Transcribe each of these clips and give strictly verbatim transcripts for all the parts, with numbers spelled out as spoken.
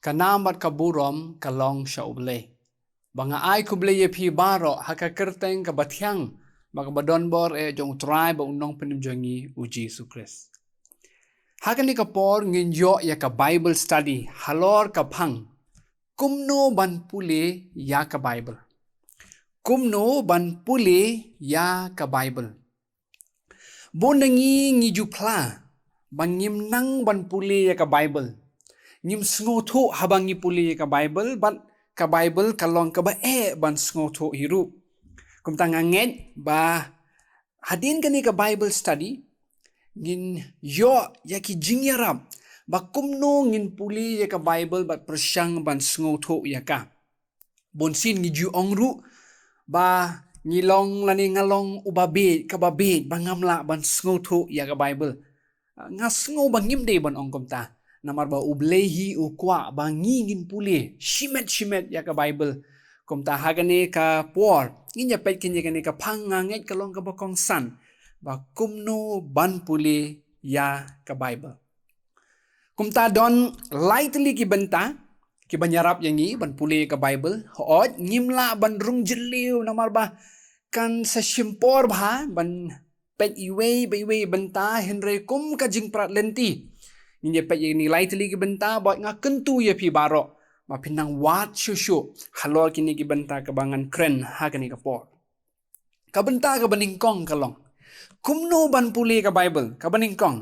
Ka nam bad ka burom ka long sha U Blei. Ba nga ai khublei ïa phi baroh ha ka kyrteng kaba thiang bad kaba donbor eh jong U Trai bad U Nongpynim jong ngi U Jisu Khrist. Ha kane ka por ngin ïoh ïa ka Bible study halor ka phang kumno ban pule ïa ka Bible. Kumno ban pule ïa ka Bible. Bun na ngi ngi ju phla ba ngim nang ban pule ïa ka Bible. Ngim sngewthuh haba ngi pule ïa ka Bible, bad ka Bible ka long kaba eh ban sngewthuh hi ruh. Kumta nga ngeit ba hadien kane ka Bible study ngin ïoh ïa ki jingïarap ba kumno ngin pule ïa ka Bible bad pyrshang ban sngewthuh ïa ka. Bun sien ngi ju ong ruh ba ngi long lane nga long uba bieit, kaba bieit ba ngam lah ban sngewthuh ïa ka Bible. Nga sngew ba ngim dei ban ong kumta, namar ba U Blei hi u kwah ba ngi ngin pule shimet shimet ïa ka Bible. Kumta ha kane ka por ngin ïa peit kane, kane ka phang nga ngeit ka long kaba kongsan ba kumno ban pule ïa ka Bible. Kumta don lai tylli ki bynta kiban ïarap ïa ngi ban pule ka Bible. Hooid, ngim lah ban rung jylliew namar ba kan sa shim por bha ban peit iwei pa iwei bynta, hynrei kum ka jingprat lynti ngin ïa peit ïa kine lai tylli ki bynta, bad nga kyntu ïa phi baroh ba phin nang wad shuh shuh halor kine ki bynta kaba ngan kren ha kane ka por. Ka bynta kaba nyngkong ka long kumno ban pule ka Bible. Kaba nyngkong,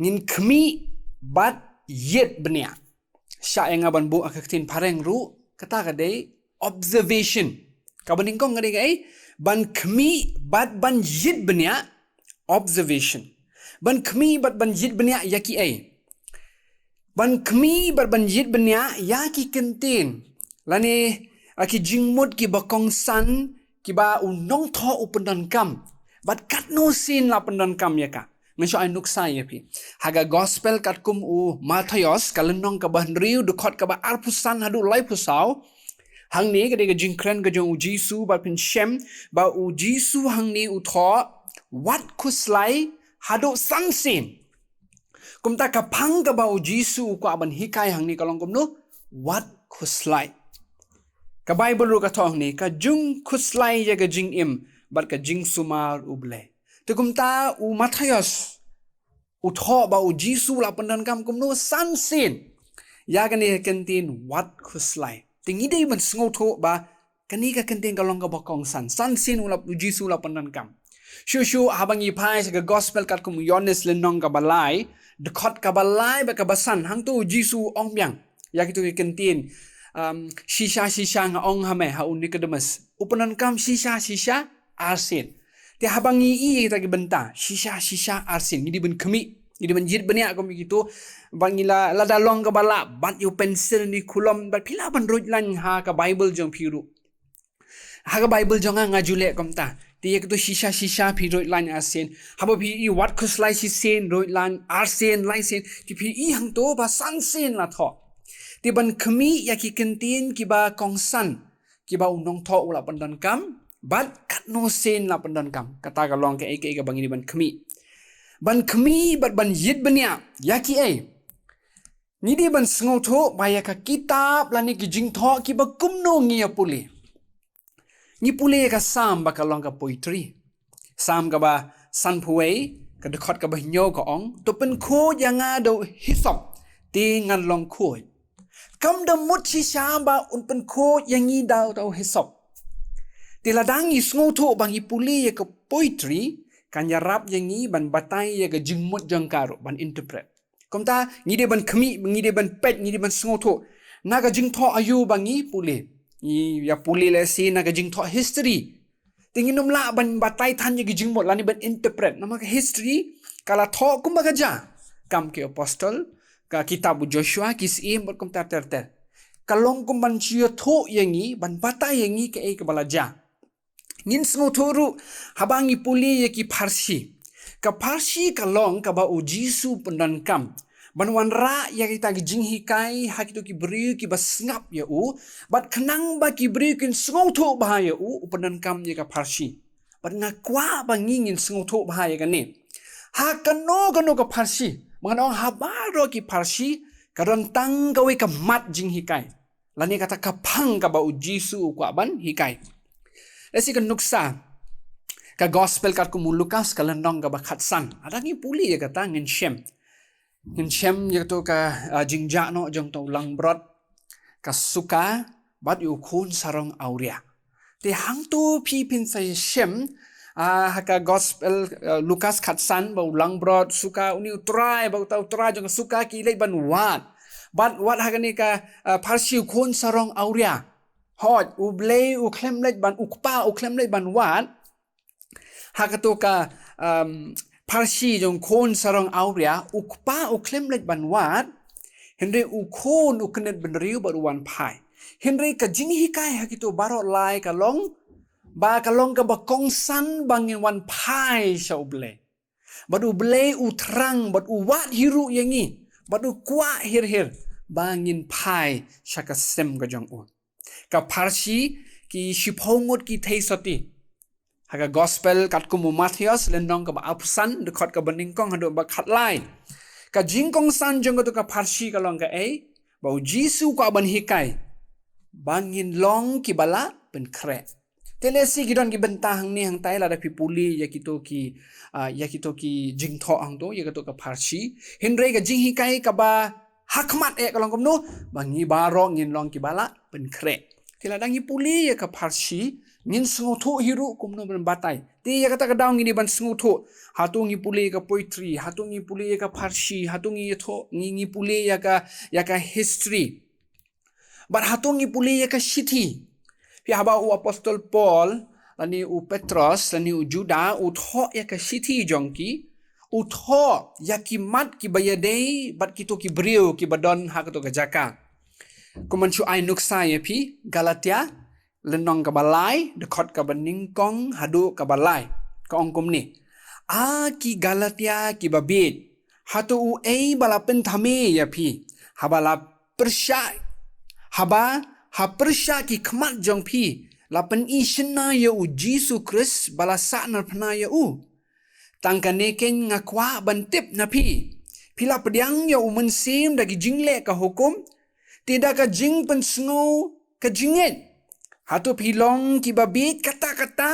ngin khmih bad ïit bniah. Shah ïa nga ban buh ha ka ktien phareng ruh, kata ka dei observation. Kaba nyngkong ka dei kaei? Ban khmih bad ban ïit bniah, observation. Ban khmih bad ban ïit bniah ïa kiei? Ban khmih bad ban ïit bniah ïa ki kyntien lane ïa ki jingmut kiba kongsan kiba u nongthoh u pyndonkam, bad katno sien la pyndonkam ïa ka. Ngan shu ai nuksa ïa phi. Ha ka Gospel katkum u Mathaios, ka lynnong kaba hynriew, dkhot kaba arphew san haduh laiphew saw. Hangne ka dei ka jingkren ka jong U Jisu, bad phin shem ba U Jisu hangne u thoh wat khuslai haduh san sien. Kumta ka phang kaba U Jisu u kwah ban hikai hangne ka long kumno? Wat khuslai. Ka Bible ruh ka thoh hangne, ka jingkhuslai ïa ka jingim bad ka jingsumar U Blei. Te kumta u Mathaios u thoh ba U Jisu la pyndonkam kumno? San sien ïa kane ka kyntien wat khuslai. Te ngi dei ban sngewthuh ba kane ka kyntien ka long kaba kongsan. San sien u la, U Jisu u la pyndonkam. Shuh shuh haba ngi phai sha ka Gospel katkum u Ïoannis lynnong kaba lai, dkhot kaba lai bad kaba san, hangto U Jisu u ong biang ïa kito ki kyntien. Um, shisha shisha nga ong ha me, ha u Nikodemus, u pyndonkam shisha shisha arsien. Te haba ngi ïohi ïa kita ki bynta, shisha shisha arsien, ngi dei ban khmih, ngi dei ban ïit bniah kum ïa kito. Bad ngi la, lada long kaba lah bat ïa u pensil ne khulom, bad phi lah ban ruid lain ha ka Bible jong phi ruh. Ha ka Bible jong nga, nga ju leh kumta. Te ïa kito shisha shisha phi ruid lain arsien. Haba phi ïohi wat khuslai shisien, ruid lain arsien, laisien, te phi ïohi hangto ba san sien la thoh. Te ban khmih ïa ki kyntien kiba kongsan kiba u nongthoh u la pyndonkam, bad katno sien la pyndonkam. Kata ka long kaei kaei kaba ngi dei ban khmih. Ban khmih bad ban ïit bniah ïa kiei? Ngi dei ban sngewthuh ba ïa ka kitab lane ki jingthoh kiba kumno ngi ïa pule. Ngi pule ïa ka Salm ba ka long ka poetry. Salm kaba sanphew wei, ka dkhot kaba hynñiew ka ong, to pynkhuid ïa nga da u hisop, te ngan long khuid. Kam da mut shisha ba un pynkhuid ïa ngi da, da u hisop. Te lada ngi sngewthuh ba ngi pule ïa ka poetry, kan ïarap ïa ngi ban batai ïa ka jingmut jong ka ruh, ban interpret. Kumta ngi dei ban khmih, ngi dei ban peit, ngi dei ban sngewthuh na ka jingthoh aïu ba ngi pule. Ngi ïa pule lehse na ka jingthoh history. Te ngin ym lah ban batai than ïa ki jingmut lane ban interpret. Namar ka history ka la thoh kumba ka jia. Kam ki Apostol, ka kitab u Joshua, Ki Syiem bad kumta ter ter. Ka long kum ban shu ïathuh ïa ngi, ban batai ïa ngi kaei kaba la jia. Ngin sngewthuh ruh haba ngi pule ïa ki pharshi. Ka pharshi ka long kaba U Jisu u pyndonkam ban wanrah ïa kita ki jinghikai ha kito ki briew kiba sngap ïa u, bad khnang ba ki briew kin sngewthuh bha ïa u, u pyndonkam ïa ka pharshi. Bad nga kwah ba ngi ngin sngewthuh bha ïa kane. Ha kano kano ka pharshi, ba ngan ong ha baroh ki pharshi, Ka don tang kawei ka mat jinghikai, lane kata ka phang kaba u Jisu u kwah ban hikai. Lehse ka nuksa, ka gospel katkum u Lukas ka lynnong kaba khatsan. Lada ngi pule ïa kata ngin shem. Ngin shem ïa kato ka, ah, jingjah noh jong uto u langbrot, ka suka, bad ïa u khun sarong awria. Te hangto phi phin sa ïa shem, ah, ha ka gospel, ah, Lukas khatsan ba u langbrot, suka, une u trai, bad uta u trai jong ka suka ki leit ban wad. Bad wat ha kane ka, ah, pharshi u khun sarong awria. Hooid, U Blei u khlem leit ban, u kpa u khlem leit ban wad. Ha kato ka, um, pharshi jong u khun sarong awria, u kpa u khlem leit ban wad, hynrei u khun u kynnoh bynriew bad u wan phai. Hynrei ka jinghikai ha kito baroh lai ka long, ba ka long kaba kongsan ba ngin wan phai sha U Blei. Bad U Blei u thrang, bad u wad hi ruh ïa ngi, bad u kwah hir hir, ba ngin phai sha ka sem ka jong u. Ka pharshi, ki shiphew ngut ki theisotti. Ha ka gospel katkum u Mathaios, lynnong kaba arphew san, dkhot kaba nyngkong haduh ba khatlai. Ka jingkongsan jong kato ka pharshi ka long kaei, ba u Jisu u kwah ban hikai, ba ngin long kiba la pynkhreh. Te lehse ki don ki bynta hangne hangtai lada phi pule ïa kito ki, ah, ïa kito ki jingthoh hangto, ïa kato ka pharshi. Hynrei ka jinghikai kaba ha khmat eh ka long kumno, ba ngi baroh ngin long kiba la pynkhreh. Te lada ngi pule ïa ka pharshi, ngin sngewthuh hi ruh kumno ban batai. Te ïa kata ka daw ngin ïa ban sngewthuh. Hato ngi pule ïa ka poetry, hato ngi pule ïa ka pharshi, hato ngi ïathoh, ngi, ngi pule ïa ka, ïa ka history. Bad hato ngi pule ïa ka shithi. Phi, haba u apostol Paul, lane u Petros, lane u Juda, u thoh ïa ka shithi jong ki, u thoh ïa ki mat kiba ïadei bad kito ki briew kiba don ha kato ka jaka. Kumban shu ai nuksa ïa phi, Galatia, lynnong kaba lai, dkhot kaba nyngkong haduh kaba lai. Ka ong kumne. A ki Galatia kiba bieit, hato uei ba la pynthame ïa phi, haba la pyrshah, haba ha pyrshah ki khmat jong phi, la pyni shynna ïa u Jisu Khrist ba la sahnarphna ïa u? Tang kane keiñ nga kwah ban tip na phi. Phi la pdiang ïa u Mynsiem da ki jingleh ka hukum, te da ka jingpynsngew ka jingngeit. Hato phi long kiba bieit katta katta,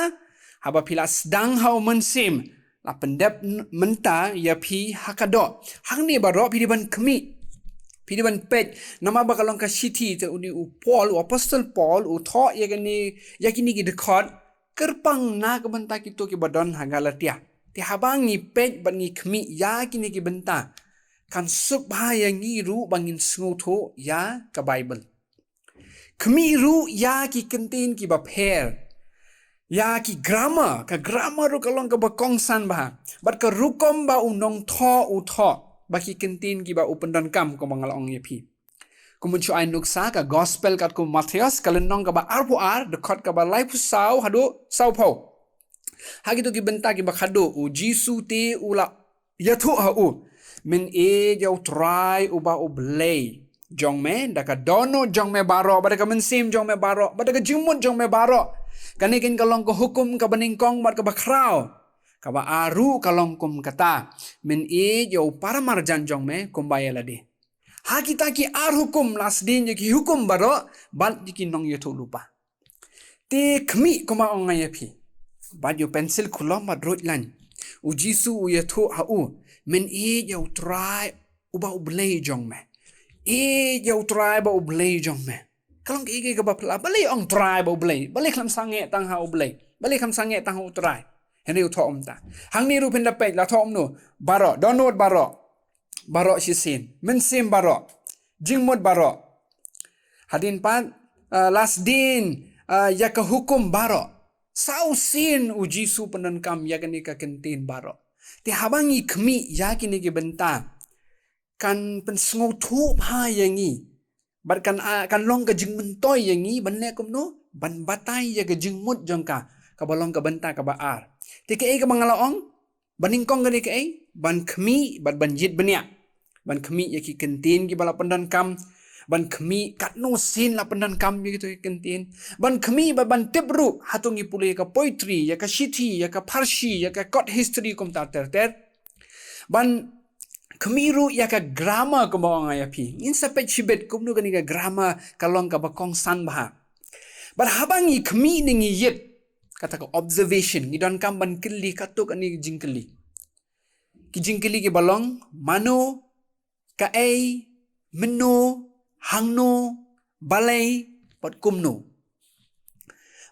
haba phi la sdang ha u Mynsiem, la pyndep n-, mynta ïa phi ha ka doh. Hangne baroh phi dei ban khmih. Phi dei ban peit, namar ba ka long ka shithi te une u Paul, u apostol Paul, u thoh ïa kane, ïa kine ki dkhot, kyrpang na ka bynta kito kiba don ha Galatia. Te haba ngi peit bad ngi khmih ïa kine ki bynta, kan suk bha ïa ngi ruh ba ngin sngewthuh ïa ka Baibl. Khmih ruh ïa ki kyntien kiba pher. Ïa ki grammar, ka grammar ruh ka long kaba kongsan bha. Bad ka rukom ba u nongthoh u thoh, bad ki kyntien kiba u pyndonkam kumba nga la ong ïa phi. Kumban shu ai nuksa ka gospel katkum u Mathaios, ka lynnong kaba arphew ar, dkhot kaba laiphew saw haduh sawphew. Ha kito ki bynta kiba khadduh, u Jisu te u la ïathuh ha u, men ïeit ïa u Trai uba u Blei jong me da ka dohnud jong me baroh, bad da ka mynsiem jong me baroh, bad da ka jingmut jong me baroh. Kane keiñ ka long ka hukum kaba nyngkong bad kaba khraw. Kaba ar ruh ka long kum kata, men ïeit ïa u paramarjan jong me kumba ïa lade. Ha kita ki ar hukum la sdien ïa ki hukum baroh bad ïa ki nongïathuhlypa. Te khmih kumba ong nga ïa phi. Bad ïa u pensil kulom bad ruh lain. U Jisu u ïathuh ha u, men ïeit ïa u Trai uba u Blei jong me. Ïeit ïa u Trai uba u Blei jong me. Ka long kaei kaei kaba phylla, balei ong Trai uba u Blei? Balei khlem sangeh tang ha u Blei? Balei khlem sangeh tang ha u Trai? Hynrei u thoh kumta. Hangne ruh phin da peit la thoh kumno. Baroh, dohnud baroh. Baroh shisien. Mynsiem baroh. Jingmut baroh. Hadien pat, ah, la sdien, ah, ïa ka hukum baroh. Saw sien u Jisu pyndonkam ïa kane ka kyntien baroh. Te haba ngi khmih ïa kine ki bynta, kan pynsngewthuh bha ïa ngi. Bad kan, ah, kan long ka jingmyntoi ïa ngi ban leh kumno, ban batai ïa ka jingmut jong ka, kaba long ka bynta kaba ar. Te kaei kaba nga la ong, ba nyngkong ka dei kaei, ban khmih bad ban ïit bniah. Ban khmih ïa ki kyntien kiba la pyndonkam, ban khmih katno sien la pyndonkam ïa kito ki kyntien, ban khmih bad ban tip ruh hato ngi pule ïa ka poetry, ïa ka shithi, ïa ka pharshi, ïa ka kot history kumta ter ter. Ban khmih ruh ïa ka grammar kumba ong ïa phi. Ngin sa peit shibit kumno kane ka grammar ka long kaba kongsan bha. Bad haba ngi khmih ne ngi ïit, kata ka observation, ngi donkam ban kylli katto katne ki jingkylli. Ki jingkylli kiba long, mano, kaei, mynno, hangno, balei, bad kumno.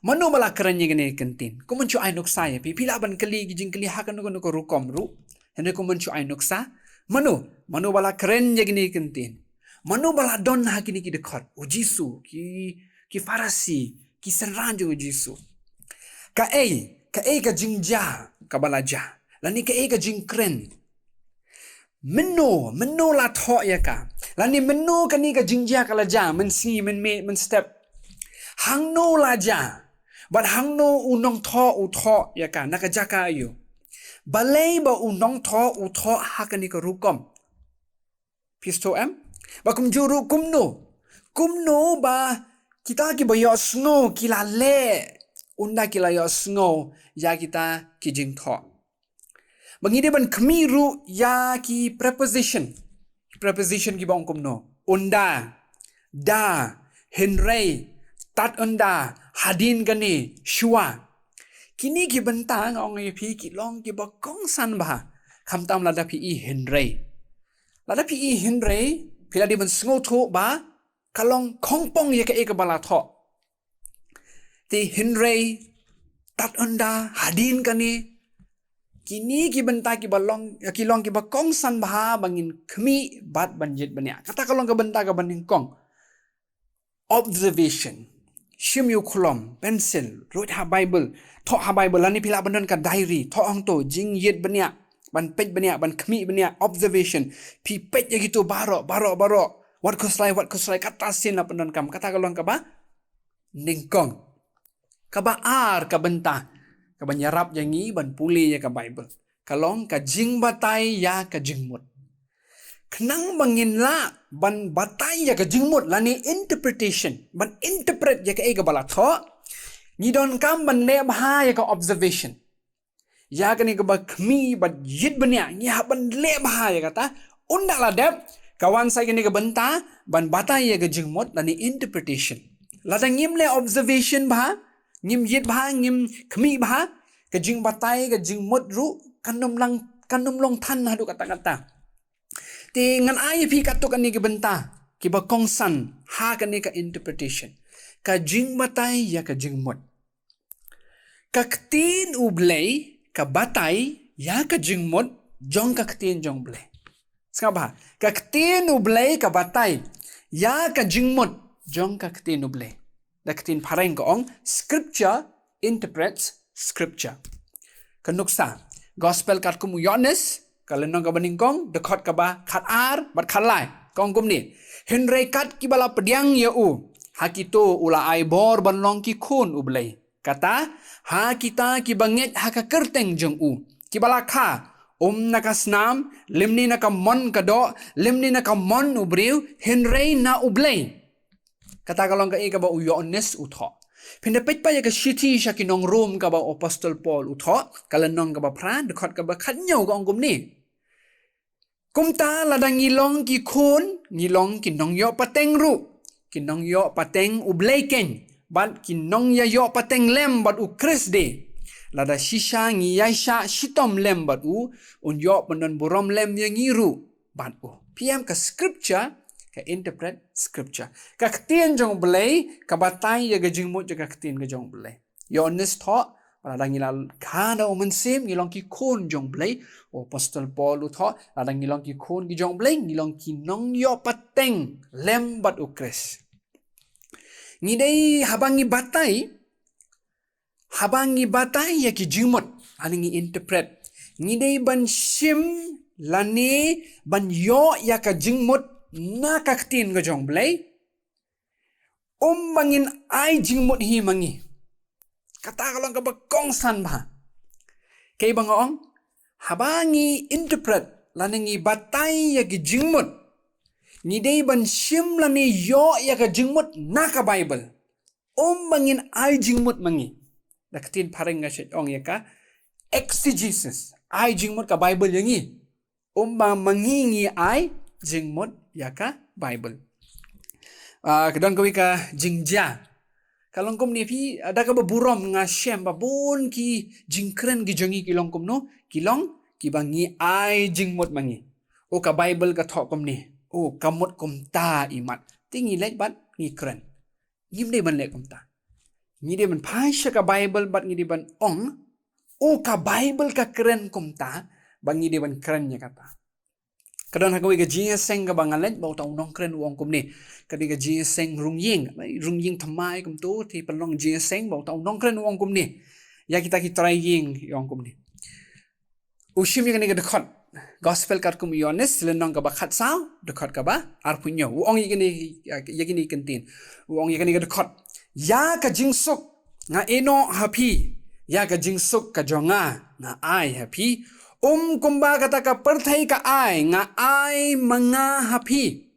Mano ba la kren ïa kane ka kyntien? Kum ban shu ai nuksa ïa phi, phi lah ban kylli ki jingkylli ha kano kano ka rukom ruh. Hynrei kum ban shu ai nuksa, mano, mano ba la kren ïa kane ka kyntien? Mano ba la don ha kine ki dkhot? U Jisu, ki, ki Pharisi, ki synran jong u Jisu. Kaei, kaei ka jingjia kaba la jia? Lane kaei ka jingkren? Mynno, mynno la thoh ïa ka? Lane mynno kane ka jingjia ka la jia, mynsngi, mynmiet, mynstep? Hangno la jia? Bad hangno u nongthoh u thoh ïa ka, na ka jaka aiu? Balei ba u nongthoh u thoh ha kane ka rukom? Phi sngewthuh em? Ba kumjuh ruh kumno, kumno ba kita kiba ïohsngew ki la leh, ynda ki la ïohsngew ïa kita ki jingthoh? Ba ngi dei ban khmih ruh ïa ki preposition. Ki preposition kiba ong kumno? Ynda, da, hynrei, tad ynda, hadien kane, shuwa. Kine ki bynta nga ong ïa phi ki long kiba kongsan bha. Khamtam lada phi i hynrei. Lada phi i hynrei, phi la dei ban sngewthuh ba ka long khongpong ïa kaei kaba la thoh. Te hynrei, tad ynda, hadien kane, kine ki bynta kiba long, ki long kiba kongsan bha ba ngin khmih bad ban ïit bniah. Kata ka long ka bynta kaba nyngkong. Observation. Shim ïa u khlem, pencil, ruh ha Bible, thoh ha Bible, lane phi lah ban don ka diary, thoh hangto, jingïit bniah, ban peit bniah, ban khmih bniah, observation. Phi peit ïa kito baroh, baroh, baroh. Wat khuslai, wat khuslai, kata sien la pyndonkam, kata ka long kaba nyngkong. Kaba ar ka bynta kaban ïarap ïa ngi ban pule ïa ka Bible ka long ka jingbatai ïa ka jingmut. Khnang ba ngin lah ban batai ïa ka jingmut lane interpretation, ban interpret ïa kaei kaba la thoh, ngi donkam ban leh bha ïa ka observation. Ïa kane kaba khmih bad ïit bniah, ngi hap ban leh bha ïa kata. Ynda la dep, ka wan sa ïa kane ka bynta ban batai ïa ka jingmut lane interpretation. Lada ngim leh observation bha, ngim ïit bha, ngim khmih bha, ka jingbatai ka jingmut ruh kan ym long, kan ym long than haduh katta katta. Te ngan ai ïa phi katto katne ki bynta kiba kongsan ha kane ka interpretation. Ka jingbatai ïa ka jingmut. Ka ktien U Blei ka batai ïa ka jingmut jong ka ktien jong U Blei. Sngap bha, ka ktien U Blei ka batai ïa ka jingmut jong ka ktien U Blei. Da ka ktien phareng ka ong, Scripture interprets Scripture. Ka nuksa, Gospel katkum u Ïoannis, ka lynnong kaba nyngkong, dkhot kaba khatar bad khatlai, ka ong kumne: Hynrei kat kiba la pdiang ïa u, ha kito u la ai bor ban long ki khun U Blei. Kata, ha kita kiba ngeit ha ka kyrteng jong u, kiba la kha, um na ka snam, lymne na ka mon ka doh, lymne na ka mon u briew, hynrei na U Blei. Kata ka long kaei kaba u Ïoannis u thoh. Phin da peit pat ïa ka shithi sha ki nong Rom kaba u Apostol Paul u thoh, ka lynnong kaba phra, dkhot kaba khathynñiew, ka ong kumne: Kumta lada ngi long ki khun, ngi long ki nongïoh pateng ruh, ki nongïoh pateng U Blei keiñ, bad ki nongïaïoh pateng lem bad U Khrist de. Lada shisha ngi ïaishah shitom lem bad u, un ïoh pyndon burom lem ïa ngi ruh bad u. Phi ïam, ka Scripture ka interpret Scripture. Ka ktien jong U Blei ka batai ïa ka jingmut jong ka ktien ka jong U Blei. Ïoannis thoh, lada ngi la kha na U Mynsiem, ngi long ki khun jong U Blei. U Apostol Paul u thoh, lada ngi long ki khun ki jong U Blei, ngi long ki nongïoh pateng lem bad U Khrist. Ngi dei, haba ngi batai, haba ngi batai ïa ki jingmut, lane ngi interpret, ngi dei ban shim lane ban ïoh ïa ka jingmut na ka ktien ka jong U Blei. Um ba ngin ai jingmut hi ma ngi. Kata ka long kaba kongsan bha. Kaei ba nga ong, haba ngi interpret lane ngi batai ïa ki jingmut, ngi dei ban shim lane ïoh ïa ka jingmut na ka Bible. Um ba ngin ai jingmut ma ngi. Da ka ktien phareng nga shait ong ïa ka exegesis. Ai jingmut ka Bible ïa ngi. Kumba ma ngi ngi ai jingmut ïa ka Bible. Ah, ka don kawei ka jingjia. Ka long kumne phi, ah, da kaba burom nga shem ba bun ki jingkren ki jong ngi ki long kumno, ki long kiba ngi ai jingmut ma ngi. O ka Bible ka thoh kumne. O ka mut kumta imat. Te ngi leit bad ngi kren. Ngim dei ban leh kumta. Ngi dei ban phai sha ka Bible bad ngi dei ban ong, o ka Bible ka kren kumta, bad ngi dei ban kren ïa kata. Ka don ha kawei ka jingïaseng kaba nga leit ba uta u nongkren u ong kumne. Ka dei ka jingïaseng rung ïing, rung ïing thymmai kumto, te pynlong jingïaseng ba uta u nongkren u ong kumne. Ïa kita ki trai ïing u ong kumne. U shim ïa kane ka dkhot. Gospel katkum u Ïoannis, lynnong kaba khatsaw, dkhot kaba arphew hynñiew. U ong ïa kine, ïa kine ki kyntien. U ong ïa kane ka dkhot. Ïa ka jingsuk nga ïehnoh ha phi. Ïa ka jingsuk ka jong nga nga ai ha phi. Um kumba kata ka pyrthei ka ai, nga ai ma nga ha phi.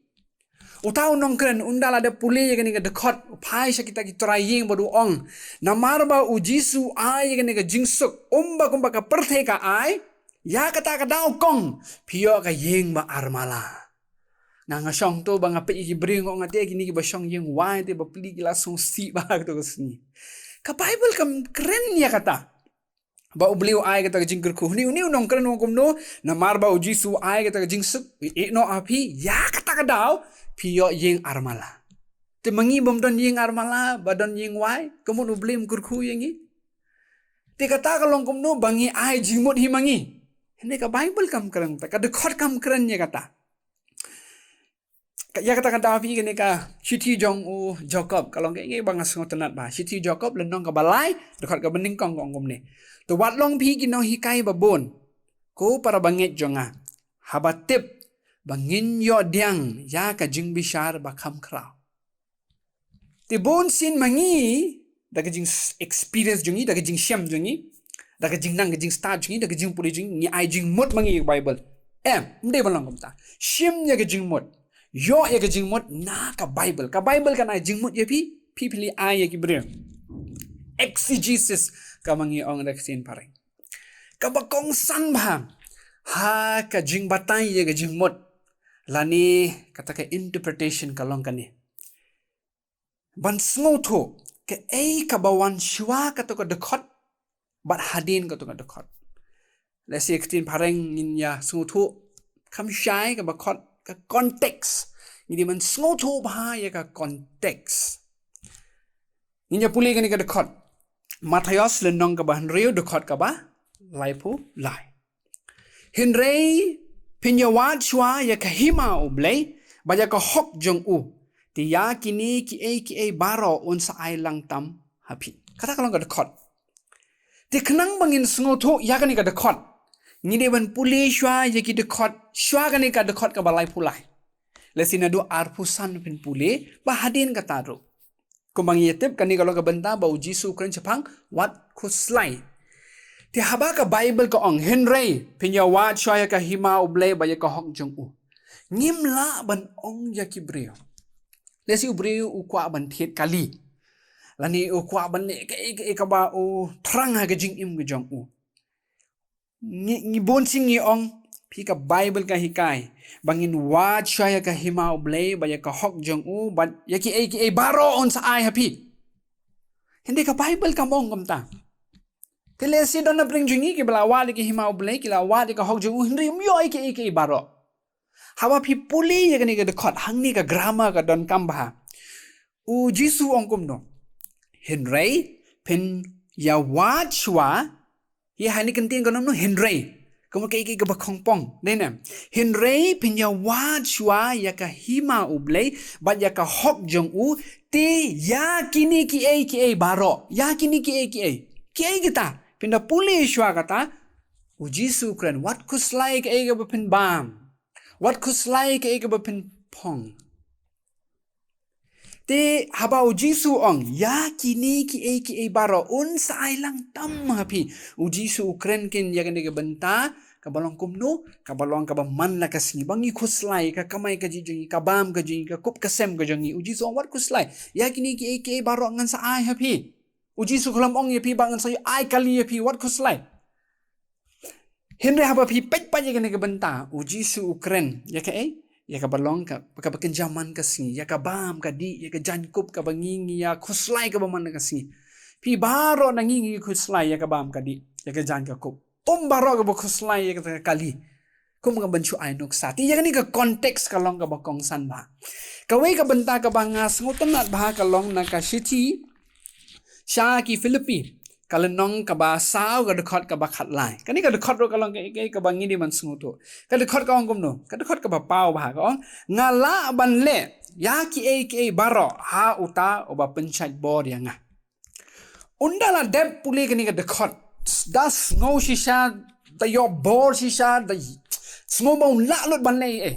Uta u nongkren, ynda la dep pule ïa kane ka dkhot, u phai sha kita ki trai ïing bad u ong. Namar ba u Jisu u ai ïa kane ka jingsuk, um ba kumba ka pyrthei ka ai, ïa kata ka daw kong, phi ïoh ka ïing ba armala. Nga nga shong to ba nga peit ïa ki briew nga ong, nga te kine kiba shong ïing wai te bapli ki la sngewsih bha kato ka sngi. Ka Bible kam kren ïa kata. Ba U Blei u ai kata ka jingkyrkhu. Une, une u nongkren u ong kumno, namar ba u Jisu u ai kata ka jingsuk, ïehnoh ha phi, ïa kata ka daw, phi ïoh ïing armala. Te ma ngi bym don ïing armala, ba don ïing wai, ka mut U Blei um kyrkhu ïa ngi. Te kata ka long kumno, ba ngi ai jingmut hi ma ngi. Hynrei ka Bible kam kren, ka dkhot kam kren ïa kata. Ka, ïa kata ka daw phi kane ka shithi jong u Jakob, ka long kaei kaei ba nga sngewtynnat bha. Shithi Jakob lynnong kaba lai, dkhot kaba nyngkong ka ong kumne. To wat long phi ki nonghikai babun, ko para bangeit jong nga. Haba tip ba ngin ïoh pdiang ïa ka jingbishar ba kham khraw. Te bun sien ma ngi, da ka jing s-, experience jong ngi, da ka jingshem jong ngi, da ka jingnang ka jingstad jong ngi, da ka jingpule jong ngi, ngi ai jingmut ma ngi ïa ka Bible. Em, ym dei ban long kumta. Shim ïa ka jingmut. Ïoh ïa ka jingmut na ka Bible. Ka Bible kan ai jingmut ïa phi, phi phi leit ai ïa ki briew. Exegesis, kaba ngi ong da ka ktien phareng. Kaba kongsan bha ha ka jingbatai ïa ka jingmut. Lane kata ka interpretation ka long kane. Ban sngewthuh kaei kaba wan shuwa kato ka dkhot bad hadien kato ka dkhot. Lehse ka ktien phareng ngin ïa sngewthuh kham shai kaba khot ka context. Ngi dei ban sngewthuh bha ïa ka context. Ngin ïa pule kane ka dkhot. Mathaios lynnong kaba hynriew dkhot kaba laiphew lai. Hynrei phin ïa wad shuwa ïa ka hima U Blei bad ïa ka hok jong u. Te ïa kine kiei kiei baroh un sa ai lang tam ha phi. Kata ka long ka dkhot. Te khnang ba ngin sngewthuh ïa kane ka dkhot, ngi dei ban pule shuwa ïa ki dkhot, shuwa kane ka dkhot kaba laiphew lai. Lehse naduh arphew san phin pule ba hadien kata ruh. Kumba ngi ïa tip kane ka long ka bynta ba U Jisu u kren shaphang wat khuslai. Te haba ka Bible ka ong hynrei phin ïa wad shuwa ïa ka hima U Blei bad ïa ka hok jong u. Ngim lah ban ong ïa ki briew. Lehse u briew u kwah ban thied kali. Lane u kwah ban leh kaei kaei kaba u thrang ha ka jingim ka jong u. Ngi, ngi bun sien ngi ong, phi ka Bible ka hikai ba ngin wad shuwa ïa ka hima U Blei bad ïa ka hok jong u bad ïa kiei kiei baroh un sa ai ha phi. Hynrei ka Bible kam ong kumta. Te lehse don na pdeng jong ngi kiba la wad ïa ka hima U Blei, ki la wad ïa ka hok jong u, hynrei ym ïoh ïa kiei kiei baroh. Haba phi pule ïa kane ka dkhot, hangne ka grammar ka donkam bha. U Jisu u ong kumno. Hynrei phin ïa wad shuwa, ïa hangne ka ktien ka ong kumno hynrei. Ka mut kaei kaei kaba khongpong. Dei ne? Hynrei phin ïa wad shuwa ïa ka hima U Blei bad ïa ka hok jong u, te ïa kine kiei kiei baroh. Ïa kine kiei kiei. Kiei kita? Phin da pule shuwa kata. U Jisu u kren wat khuslai kaei kaba phin bam. Wat khuslai kaei kaba phin phong. Te haba U Jisu u ong, ïa kine kiei kiei baroh un sa ai lang tam ha phi. U Jisu u kren keiñ ïa kane ka bynta kaba long kumno, kaba long kaba man la ka sngi ba ngi khuslai ka kamai kajih jong ngi, ka bam ka jong ngi, ka kup ka sem ka jong ngi. U Jisu u ong wat khuslai. Ïa kine kiei kiei baroh ngan sa ai ha phi. U Jisu u khlem ong ïa phi ba ngan sa ai kali ïa phi, wat khuslai. Hynrei haba phi peit pat ïa kane ka bynta, u Jisu u kren ïa kaei? Ïa kaba long ka, kaba kynja man ka sngi, ïa ka bam ka dih, ïa ka jaiñkup kaba ngi ngi ïa khuslai kaba man ka sngi. Phi baroh na ngi ngi khuslai ïa ka bam ka dih, ïa ka jaiñ ka kup. Um baroh kaba khuslai ïa ka kali. Kum ka ban shu ai nuksa. Te ïa kane ka context ka long kaba kongsan bha. Kawei ka bynta kaba nga sngewtynnat bha ka long na ka shithi sha ki Philippi, ka lynnong kaba saw, ka dkhot kaba khatlai. Kane ka dkhot ruh ka long kaei kaei kaba ngi dei ban sngewthuh. Ka dkhot ka ong kumno? Ka dkhot kaba paw bha ka ong, nga lah ban leh ïa kiei kiei baroh ha uta uba pynshait bor ïa nga. Ynda la dep pule kane ka dkhot, da sngew shisha, da ïoh bor shisha, da sngew ba un lah lut ban leh ei ei.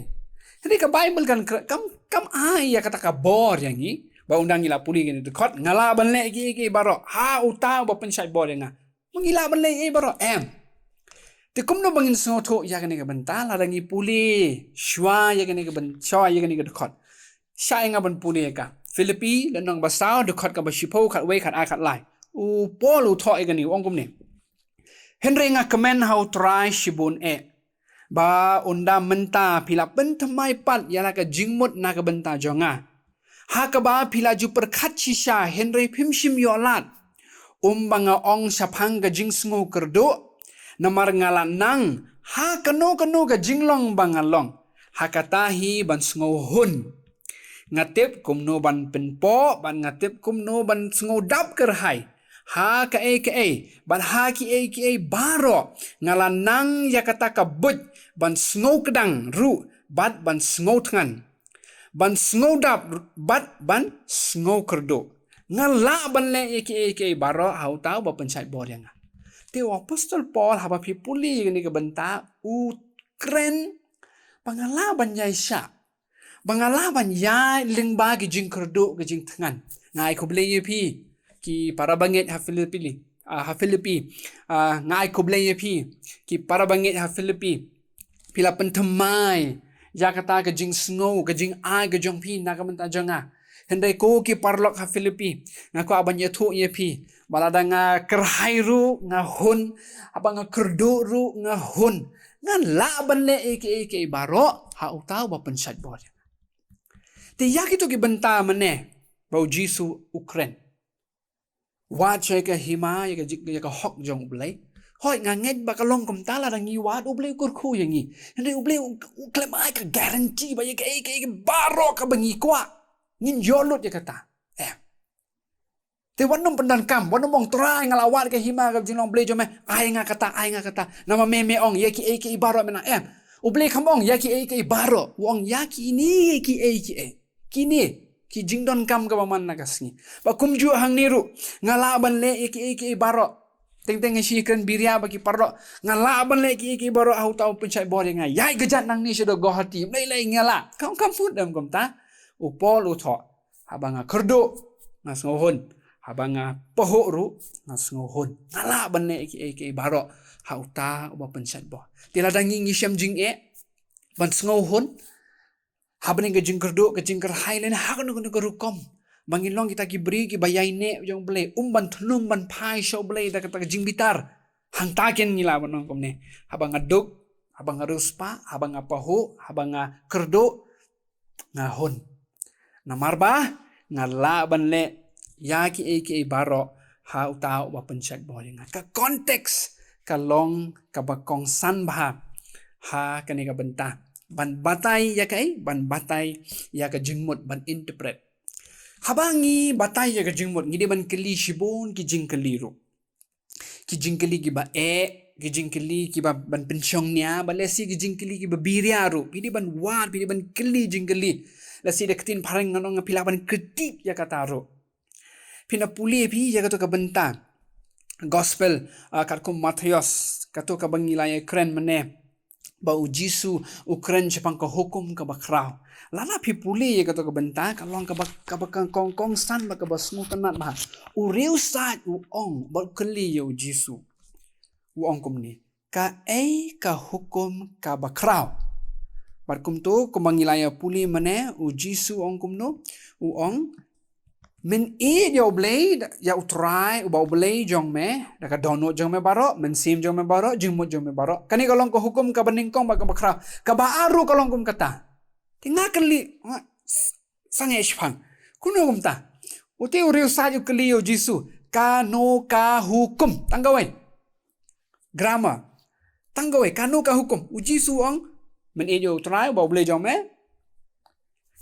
Hynrei ka Baibl kan kre-, kam, kam ai ïa kata ka bor ïa ngi. Ba ynda ngi la pule kane ka dkhot, nga lah ban leh kiei kiei baroh ha uta uba pynshait bor ïa nga. Ngi lah ban leh ei ei baroh, em. Te kumno ba ngin sngewthuh ïa kane ka bynta, lada ngi pule shuwa ïa kane ka byn-, shuwa ïa kane ka dkhot. Shah ïa nga ban pule ïa ka. Philippi, lynnong ba saw, dkhot kaba shiphew, khatwei, khatar, khatlai. U Paul u thoh ïa kane, u ong kumne. Hynrei nga kmen ha U Trai shibun eh, ba ynda mynta phi la pynthymmai pat ïa la ka jingmut na ka bynta jong nga. Ha kaba phi la ju pyrkhat shisha hynrei phim shym ïoh lad. Um ba nga ong shaphang ka jingsngew kyrduh, namar nga la nang ha kano kano ka jinglong ba nga long, ha kata hi ban sngew hun. Nga tip kumno ban pynpoh, bad nga tip kumno ban sngew dap kyrhai. Ha kaei kaei, bad ha kiei kiei baroh, nga la nang ïa kata ka buit ban sngew kdang ruh, bad ban sngew thngan. Ban sngew dap, bad ban sngew kyrduh. Nga lah ban leh ïa kiei kiei baroh ha uta uba pynshait bor ïa nga. Te u Apostol Paul haba phi pule ïa kane ka bynta u kren ba nga lah ban ïaishah. Ba nga lah ban ïaid lyngba ki jingkyrduh, ki jingthngan. Nga ai khublei ïa phi ki para bangeit ha Philippi, ah, ha Philippi. Ah, nga ai khublei ïa phi ki para bangeit ha Philippi. Phi la pynthymmai ïa kata ka jingsngew, ka jingai ka jong phi na ka bynta jong nga. Hynrei ko ki paralok ha Philippi, nga kwah ban ïathuh ïa phi ba lada nga kyrhai ruh nga hun, haba nga kyrduh ruh nga hun. Ngan lah ban leh ei kiei kiei baroh ha uta uba pynshait bor ïa nga. Te ïa kito ki bynta mynne ba u Jisu u kren. Wad sha ka hima ïa ka jik, ïa ka hok jong U Blei. Hooid, nga ngeit ba ka long kumta, lada ngi wad, U Blei u kyrkhu ïa ngi. Hynrei U Blei u, u khlem ai ka guarantee ba ïa kaei kaei baroh kaba ngi kwah ngin ïoh lut ïa kata. Em. Te wat nym pyndonkam, wat nym ong, Trai, nga la wad ka hima ka jinglong Blei jong me, ai nga kata, ai nga kata. Namar me, me ong ïa kiei kiei baroh me nang, em. U Blei kam ong ïa kiei kiei baroh, u ong ïa kine kiei kiei. Kine ki jingdonkam kaba man na ka sngi. Ba kumjuh hangne ruh, nga lah ban leh ïa kiei kiei baroh. Teng teng nga shu kren biria bad ki paralok, nga lah ban leh kiei kiei baroh ha uta u pynshait bor ïa nga. Ïaid kjat nangne sha Guwahati, ym lei lei nga lah. Kam, kam mut em kumta. U Paul u thoh, haba nga kyrduh, nga sngew hun. Haba nga pahuh ruh, nga sngew hun. Nga lah ban leh kiei kiei baroh ha uta uba pynshait bor. Te lada ngi, ngi shem jingeh ban sngew hun ha bneng ka jingkyrduh, ka jingkyrhai, lane ha kano kano ka rukom, ba ngin long kita ki briew kiba ïaineh jong U Blei, um ban thnum ban phai sha U Blei da kata ka jingbitar. Hangta kin ngi lah ban ong kumne, haba nga duk, haba nga riewspah, haba nga pahuh, haba nga kyrduh, nga hun. Namar ba nga lah ban leh ïa kiei kiei baroh ha uta uba pynshait bor ïa nga. Ka context ka long kaba kongsan bha ha kane ka bynta. Ban batai ïa kaei, ban batai ïa ka jingmut, ban interpret. Haba ngi batai ïa ka jingmut, ngi dei ban kylli shibun ki jingkylli ruh. Ki jingkylli kiba eh, ki jingkylli kiba ban pynshong nia, bad lehse ki jingkylli kiba biria ruh. Phi dei ban wad, phi dei ban kylli jingkylli. Lehse da ka ktien phareng ngan ong phi lah ban critique ïa kata ruh. Phin ïa pule phi ïa kato ka bynta Gospel, ah, katkum Mathaios, kato kaba ngi la ïa kren mynne. Ba u Jisu u kren shaphang ka hukum kaba khraw. Lada phi pule ïa kato ka bynta, ka long kaba, kaba kong, kong, kongsan bad kaba sngewtynnat bha. U riewsaid u ong, bad u kylli ïa u Jisu. U ong kumne, kaei ka hukum kaba khraw? Bad kumto, kumba ngi la ïa pule mynne, u Jisu u ong kumno, u ong, Men ïeit ïa U Blei, ïa U Trai, uba U Blei jong me, da ka dohnud jong me baroh, mynsiem jong me baroh, jingmut jong me baroh. Kane ka long ka hukum kaba nyngkong bad kaba khraw. Kaba ar ruh ka long kum kata. Te nga kylli, nga s-, sangeh shiphang. Kumno kumta? Ute u riewsaid u kylli ïa U Jisu, kano ka hukum? Tang kawei. Grammar. Tang kawei, kano ka hukum? U Jisu u ong, men ïeit ïa U Trai, uba U Blei jong me.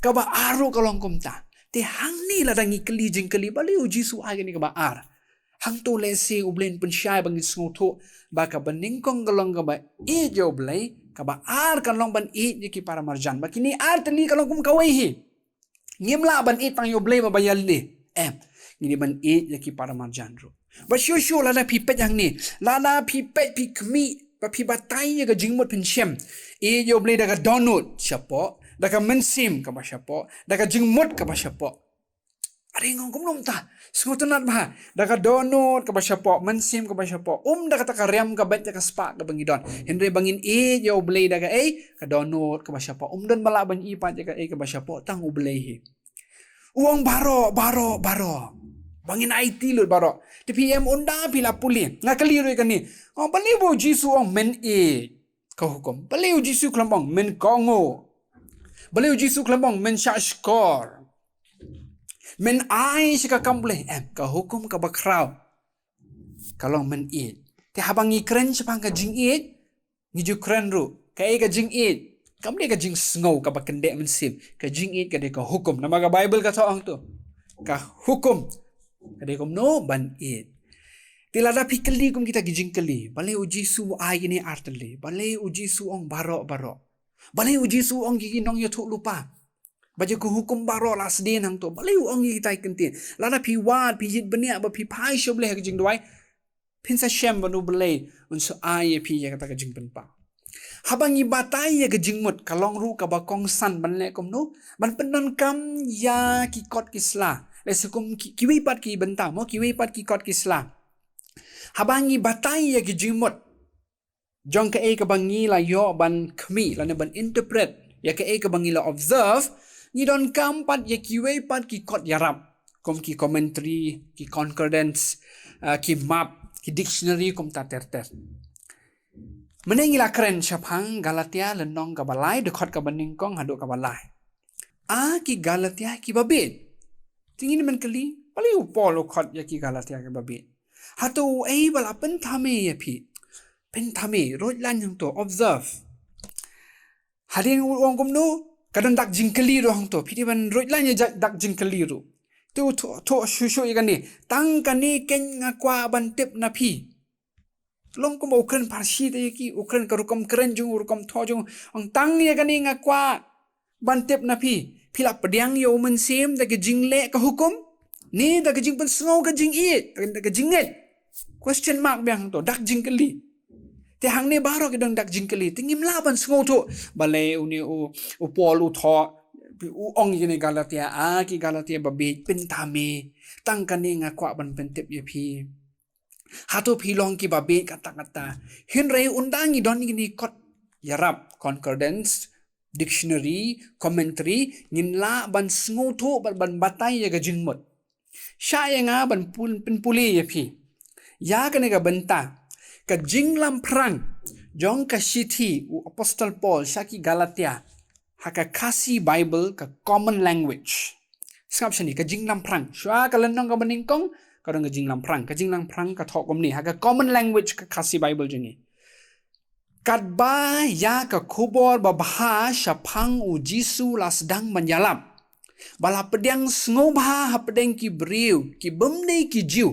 Kaba ar ruh ka long kumta. Te hangne lada ngi kylli jingkylli, balei U Jisu u ai kane kaba ar? Hangto lehse U Blei un pynshai ba ngin sngewthuh ba kaba nyngkong ka long kaba ïeit ïa U Blei, kaba ar ka long ban ïeit ïa ki para marjan. Ba kine ar tylli ka long kum kawei hi. Ngim lah ban ïeit tang ïa U Blei ba ba ïaleh. Em, ngi dei ban ïeit ïa ki para marjan ruh. Ba shuh shuh lada phi peit hangne, lada phi peit phi khmih, ba phi batai ïa ka jingmut phin shem. Ïeit ïa U Blei da ka dohnud shapoh, da ka mynsiem kaba shapoh, da ka jingmut kaba shapoh. Are ngong kumno mynta. Sngewtynnat bha. Da ka dohnud kaba shapoh, mynsiem kaba shapoh. Um da kata ka riam ka beit da ka spah kaba ngi don. Hynrei ba ngin ïeit ïa U Blei da kaei, ka dohnud kaba shapoh. Um don ba lah ban ïeit pat ïa kaei kaba shapoh, tang U Blei hi. U ong baroh, baroh, baroh. Ba ngin aiti lut baroh. Te phi em ynda phi la pule. Nga kylli ruh ïa kane. Oh, balei ba U Jisu u ong men ïeit? Ka hukum. Balei U Jisu khlem ong men kohnguh? Balei U Jisu khlem ong men shah shkor? Men ai sha ka kam U Blei, em, ka hukum kaba khraw ka long men ïeit. Te haba ngi kren shaphang ka jingïeit, ngi ju kren ruh. Kaei ka jingïeit? Kam dei ka jingsngew kaba kyndeh mynsiem. Ka jingïeit ka dei ka hukum. Namar ka Baibl ka thoh hangto. Ka hukum ka dei kumno ban ïeit. Te lada phi kylli kum kita ki jingkylli, balei U Jisu u ai kine ar tylli? Balei U Jisu u ong baroh baroh? Balei U Jisu u ong ïa ki nongïathuhlypa? Ba ïa ka hukum baroh la sdien hangto. Balei u ong ïa kita ki kyntien? Lada phi wad, phi jied bniah, ba phi phai sha U Blei ha ka jingduwai, phin sa shem ban U Blei un sa ai ïa phi ïa kata ka jingpynpaw. Haba ngi batai ïa ka jingmut, ka long ruh kaba kongsan ban leh kumno? Ban pyndonkam ïa ki kot ki sla. Lehse kum ki, kiwei pat ki bynta mo, kiwei pat ki kot ki sla. Haba ngi batai ïa ka jingmut jong kaei kaba ngi la ïoh ban khmih lane ban interpret ïa kaei kaba ngi la observe, ngi donkam pat ïa kiwei pat ki kot ïarap, kum ki commentary, ki concordance, ah, ki map, ki dictionary kumta ter ter. Mynne ngi la kren shaphang Galatia lynnong kaba lai, dkhot kaba nyngkong haduh kaba lai. A ki Galatia kiba bieit. Te ngin ym kylli, balei u Paul u khot ïa ki Galatia kiba bieit? Hato uei ba la pynthame ïa phi? Pynthame, ruh lane hangto, observe. Hadien u ong kumno, ka don dak jingkylli ruh hangto, phi dei ban ruh lane ïa dak jingkylli ruh. Te u thoh, thoh shuh shuh ïa kane, tang kane keiñ nga kwah ban tip na phi. Long kum u kren pharshi te ïa ki, u kren ka rukom kren jong u, rukom thoh jong u. Ong tang ïa kane nga kwah ban tip na phi. Phi la pdiang ïa u Mynsiem da ka jingleh ka hukum, ne da ka jingpynsngew ka jingïeit, da ka jingngeit? Question mark biang hangto, dak jingkylli. Te hangne baroh ki don dak jingkylli. Te ngim lah ban sngewthuh balei une u, u Paul u thoh, u ong ïa kine Galatia, a ki Galatia ba bieit, pynthame. Tang kane nga kwah ban pyntip ïa phi. Hato phi long kiba bieit kata kata? Hynrei ynda ngi don ïa kine kot ïarap, concordance, dictionary, commentary, ngin lah ban sngewthuh bad ban batai ïa ka jingmut. Shah ïa nga ban pul-, pynpule ïa phi ïa kane ka bynta, ka jinglamphrang jong ka shithi u Apostol Paul sha ki Galatia ha ka Khasi Bible, ka Common Language. Sngap shane, ka jinglamphrang. Shuwa ka lynnong kaba nyngkong ka don ka jinglamphrang. Ka jinglamphrang ka thoh kumne ha ka Common Language ka Khasi Bible jong ngi. Katba ïa ka khubor babha shaphang U Jisu la sdang ban ïalap, ba la pdiang sngewbha hapdeng ki briew ki bym dei ki Jiw,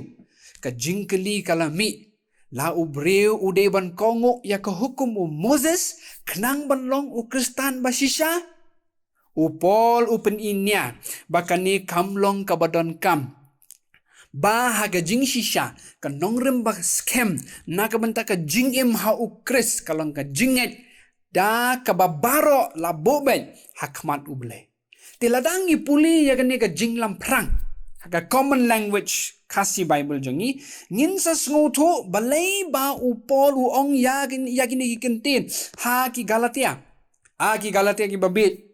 ka jingkylli ka la mih, la u briew u dei ban kohnguh ïa ka hukum u Moses khnang ban long u Khristan ba shisha? U Paul u pyni nia ba kane kam long kaba donkam, ba ha ka jingshisha ka nongrim ba skhem na ka bynta ka jingim ha U Khrist ka long ka jingngeit da kaba baroh la buh beit ha khmat U Blei. Te lada ngi pule ïa kane ka jinglamphrang ha ka Common Language Khasi Bible jong ngi, ngin sa sngewthuh balei ba u Paul u ong ïa kin-, ïa kine ki kyntien ha ki Galatia. A ki Galatia kiba bieit,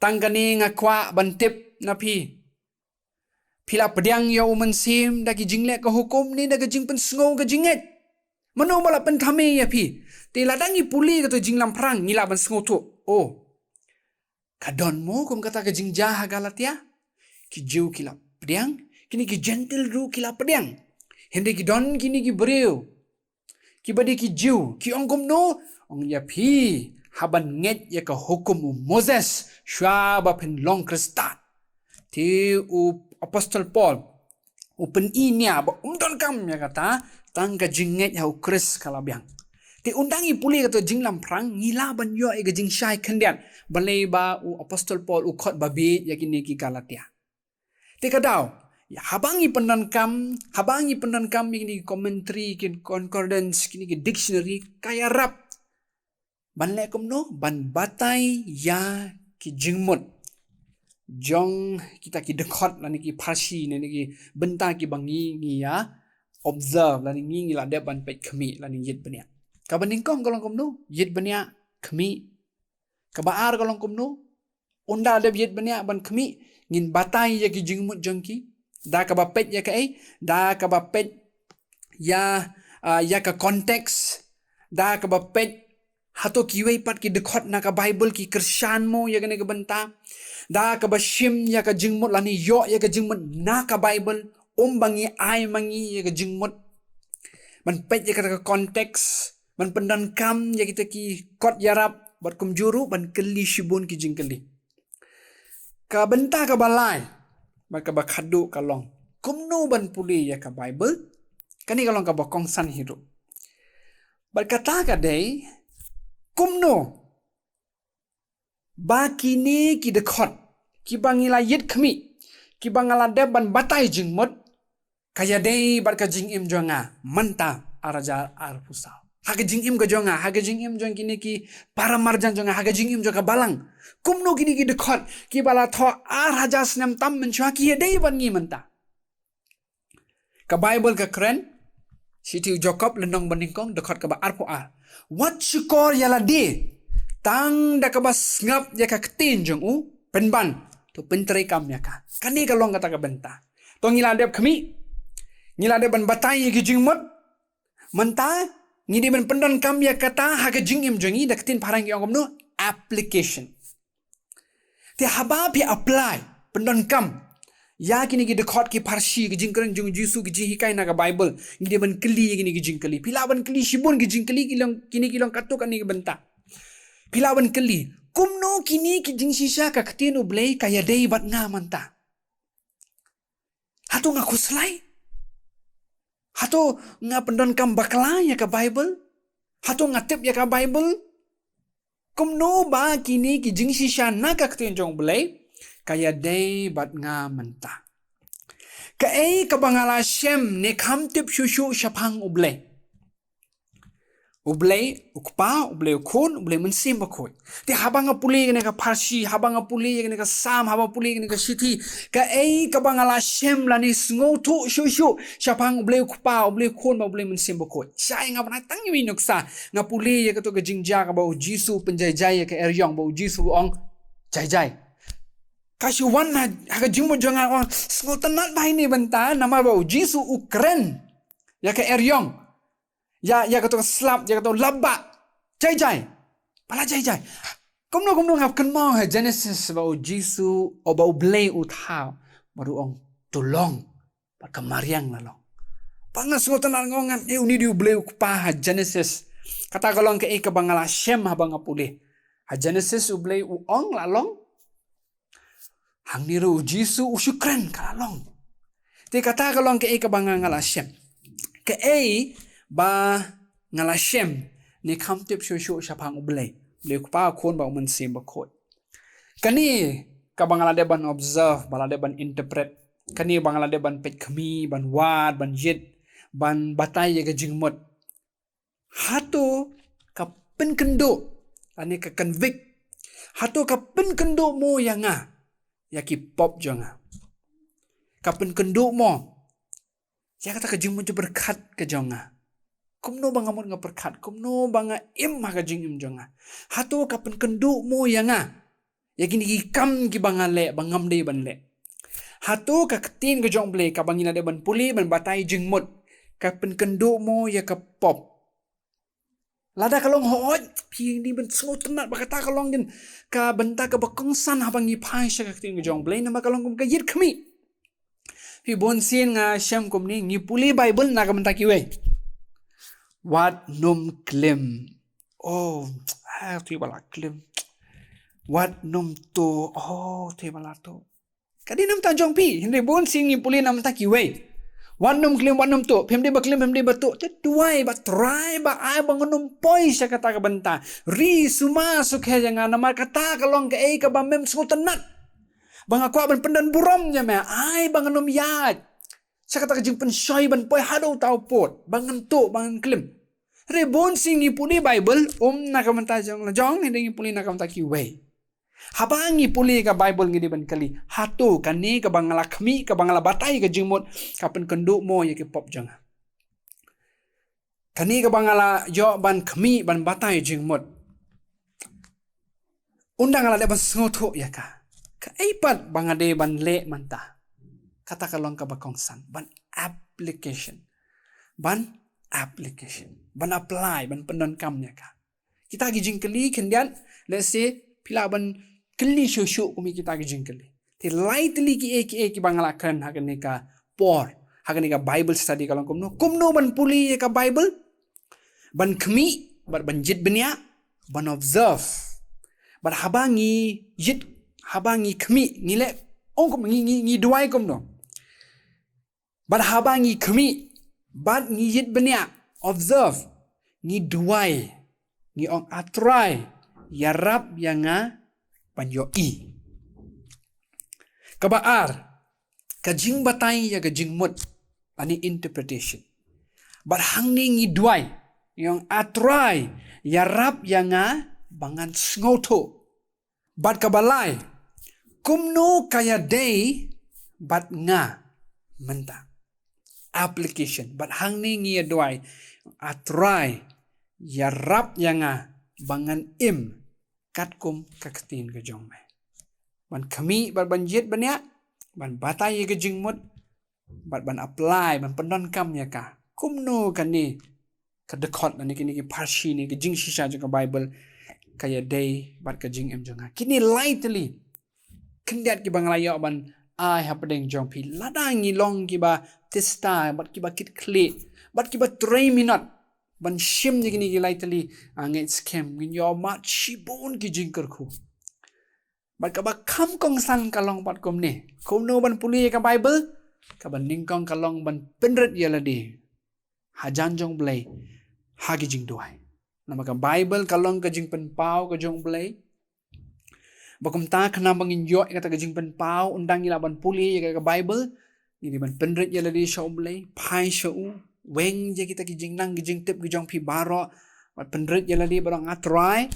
tang kane nga kwah ban tip na phi. Phi la pdiang ïa u Mynsiem da ki jingleh ka hukum ne da ka jingpynsngew ka jingngeit? Mano ba la pynthame ïa phi? Te lada ngi pule kato ka jinglamphrang ngi lah ban sngewthuh. Oh, ka don mo kum kata ka jingjia ha Galatia? Ki Jiw ki la pdiang, kine ki Jentil ruh ki la pdiang. Hynrei ki don kine ki briew kiba dei ki Jiw, ki ong kumno? Ong ïa phi, haba ngeit ïa ka hukum u Moses, shuwa ba phin long Khristan. Te u Apostol Paul u pyni nia ba um donkam ïa kata, tang ka jingngeit ha u Khrist ka la biang. Te ynda ngi pule kato ka jinglamphrang ngi lah ban ïoh ïa ka jingshai khyndiat balei ba u Apostol Paul u khot babieit ïa kine ki Galatia. Te ka daw, ïa, haba ngi pyndonkam, haba ngi pyndonkam ïa kine ki commentary, ki concordance, kine ki dictionary, ka ïarap ban leh kumno? Ban batai ïa ki jingmut jong kita ki dkhot lane ki pharshi lane ki bynta kiba ngi, ngi ïa observe lane ngi, ngi la dep ban peit khmih lane ïit bniah. Kaba nyngkong ka long kumno? Ïit bniah, khmih. Kaba ar ka long kumno? Ynda dep ïit bniah ban khmih, ngin batai ïa ki jingmut jong ki da kaba peit ïa kaei? Da kaba peit ïa, ah, ïa ka context, da kaba peit hato kiwei pat ki dkhot na ka Baibl ki kyrshan mo ïa kane ka bynta, da kaba shim ïa ka jingmut lane ïoh ïa ka jingmut na ka Baibl, um ba ngi ai ma ngi ïa ka jingmut ban peit ïa kata ka context, ban pyndonkam ïa kita ki kot ïarap, bad kumjuh ruh ban kylli shibun ki jingkylli. Ka bynta kaba lai bad kaba khatduh ka long kumno ban pule ïa ka Baibl. Kane ka long kaba kongsan hi ruh. Bad kata ka dei kumno ba kine ki dkhot kiba ngi la ïit khmih, kiba nga la dep ban batai jingmut, ka ïadei bad ka jingim jong nga mynta, ar hajar arphew saw. Ha ka jingim ka jong nga, ha ka jingim jong kine ki para marjan jong nga, ha ka jingim jong ka balang, kumno kine ki dkhot kiba la thoh ar hajar snem tam mynshuwa ki ïadei bad ngi mynta. Ka Baibl ka kren, shithi u Jakob lynnong ba nyngkong, dkhot kaba arphew ar: Wat shukor ïa lade tang da kaba sngap ïa ka ktien jong u, pynban to pyntreikam ïa ka. Kane ka long kata ka bynta. To ngi la dep khmih, ngi la dep ban batai ïa ki jingmut, mynta ngi dei ban pyndonkam ïa kata ha ka jingim jong ngi. Da ka ktien phareng ki ong kumno? Application. Te haba phi apply, pyndonkam ïa kine ki dkhot ki pharshi, ki jingkren jong u Jisu, ki jinghikai na ka Baibl, ngi dei ban kylli ïa kine ki jingkylli. Phi lah ban kylli shibun ki jingkylli, ki long, kine ki long katto katne ki bynta. Phi lah ban kylli, kumno kine ki jingshisha ka ktien U Blei ka ïadei bad nga mynta? Hato nga khuslai? Hato nga pyndonkam bakla ïa ka Baibl? Hato nga tip ïa ka Baibl? Kumno ba kine ki jingshisha na ka ktien jong U Blei ka ïadei bad nga mynta? Kaei kaba nga la shem ne kham tip shuh shuh shaphang U Blei? U Blei U Kpa, U Blei U Khun, U Blei Mynsiem Bakhuid. Te haba nga pule ïa kane ka pharshi, haba nga pule ïa kane ka Salm, haba pule ïa kane ka shithi, kaei kaba nga la shem lane sngewthuh shuh shuh shaphang U Blei U Kpa, U Blei U Khun bad U Blei Mynsiem Bakhuid? Shai nga ban ai tang iwei i nuksa. Nga pule ïa kato ka jingjia kaba U Jisu u pynjaijai ïa ka eriong, ba U Jisu u ong, "Jaijai." Ka shu wan ha, ha ka jingmut jong nga, ong, sngewtynnat bha ïa kane ka bynta, namar ba U Jisu u kren ïa ka eriong, ïa, ïa kato ka slap, ïa kato ka lapbah. "Jaijai. Ba la jaijai." Kumno kumno nga kynmaw ha Genesis ba U Jisu, o, ba U Blei u thaw bad u ong, "To long." Bad ka mariang la long. Ba nga sngewtynnat, nga ong, "Eh, une dei U Blei U Kpa ha Genesis." Kata ka long kaei kaba nga la shem haba nga pule. Ha Genesis U Blei u ong la long. Hangne ruh U Jisu u shu kren ka la long. Te kata ka long kaei kaba nga, nga la shem. Kaei ba nga la shem ne kham tip shuh shuh shaphang U Blei, U Blei U Kpa, U Khun bad U Mynsiem Bakhuid? Kane kaba nga la dep ban observe, ba la dep ban interpret. Kane ba nga la dep ban peit khmih, ban wad, ban ïit, ban batai ïa ka jingmut. Hato ka pynkynduh, lane ka convict, hato ka pynkynduh mo ïa nga ïa ki pop jong nga? Ka pynkynduh mo ïa kata ka jingmut jingpyrkhat ka jong nga? Kumno ba nga mut nga pyrkhat, kumno ba nga im ha ka jingim jong nga? Hato ka pynkynduh mo ïa nga ïa kine ki kam kiba nga leh ba ngam dei ban leh? Hato ka ktien ka jong U Blei kaba ngi la dep ban pule ban batai jingmut ka pynkynduh mo ïa ka pop? Lada ka long hooid, phi dei ban sngewtynnat ba kata ka long ka bynta kaba kongsan haba ngi phai sha ka ktien ka jong U Blei, namar ka long kum ka ïit khmih. Phi, bun sien nga shem kumne, ngi pule Baibl na ka bynta kiwei. Wat nym klim. Oh, ah, te ba la klim. Wat nym tuh. Oh, te ba la tuh. Ka dei na bynta jong phi, hynrei bun sien ngi pule na bynta kiwei. Wat nym klim, wat nym tuh, phim dei ba klim, phim dei ba tuh. Te duwai, ba trai, ba ai ba ngan nym poi sha kata ka bynta. Ri sumar sukhe ïa nga, namar kata ka long kaei kaba mem sngewtynnat. Ba nga kwah ban pyndon burom ïa me, ai ba ngan nym ïaid sha kata ka jingpynshoi ban poi haduh uta u pud, ba ngan tuh, ba ngan klim. Hynrei bun sien ngi pule Baibl, um na ka bynta jong la jong, hynrei ngi pule na ka bynta kiwei. Haba ngi pule ka Baibl ngi dei ban kylli, hato kane kaba nga la khmih, kaba nga la batai ka jingmut, ka pynkynduh mo ïa ki pop jong nga? Kane kaba nga la ïoh ban khmih ban batai jingmut, ynda nga la dep ban sngewthuh ïa ka, kaei pat ba nga dei ban leh mynta? Kata ka long kaba kongsan, ban application. Ban application. Ban apply, ban pyndonkam ïa ka. Kita ki jingkylli khyndiat, let's say, phi lah ban kylli shuh shuh kum kita ki jingkylli. Te lai tylli kiei kiei kiba nga la kren ha kane ka por, ha kane ka Bible study ka long kumno. Kumno ban pule ïa ka Bible? Ban khmih, bad ban jied bniah, ban observe. Bad haba ngi jied, haba ngi khmih, ngi leh, ong kum ngi, ngi, ngi duwai kumno. Bad haba ngi khmih, bad ngi jied bniah, observe, ngi duwai, ngi ong, A Trai, ïarap ïa nga ban ïohi. Kaba ar, ka jingbatai ïa ka jingmut, lane interpretation. Bad hangne ngi duwai, ngi ong, A Trai, ïarap ïa nga ba ngan sngewthuh. Bad kaba lai, kumno ka ïadei bad nga mynta? Application. Bad hangne ngi ïaduwai, A Trai, ïarap ïa nga ba ngan im katkum ka ktien ka jong me. Ban khmih bad ban jied bniah, ban batai ïa ka jingmut, bad ban apply, ban pyndonkam ïa ka. Kumno kane ka dkhot lane kine ki pharshi ne ka jingshisha jong ka Bible ka ïadei bad ka jingim jong nga? Kine lai tylli khyndiat kiba nga la ïoh ban ai hapdeng jong phi. Lada ngi long kiba tista, bad kiba kitkhlieh, bad kiba trei minot ban shim ïa kine ki lai tylli, ah, ngeit skhem ngin ïoh mad shibun ki jingkyrkhu. Bad kaba kham kongsan ka long pat kumne. Kumno ban pule ïa ka Bible? Kaba nyngkong ka long ban pynrit ïa lade hajan jong U Blei ha ki jingduwai. Namar ka Bible ka long ka jingpynpaw ka jong U Blei. Ba kumta khnang ba ngin ïoh ïa kata ka jingpynpaw, ynda ngi lah ban pule ïa ka Bible, ngi dei ban pynrit ïa lade sha U Blei, phai sha u, weng ïa kita ki jingnang ki jingtip ki jong phi baroh, bad pynrit ïa lade bad ong, A Trai,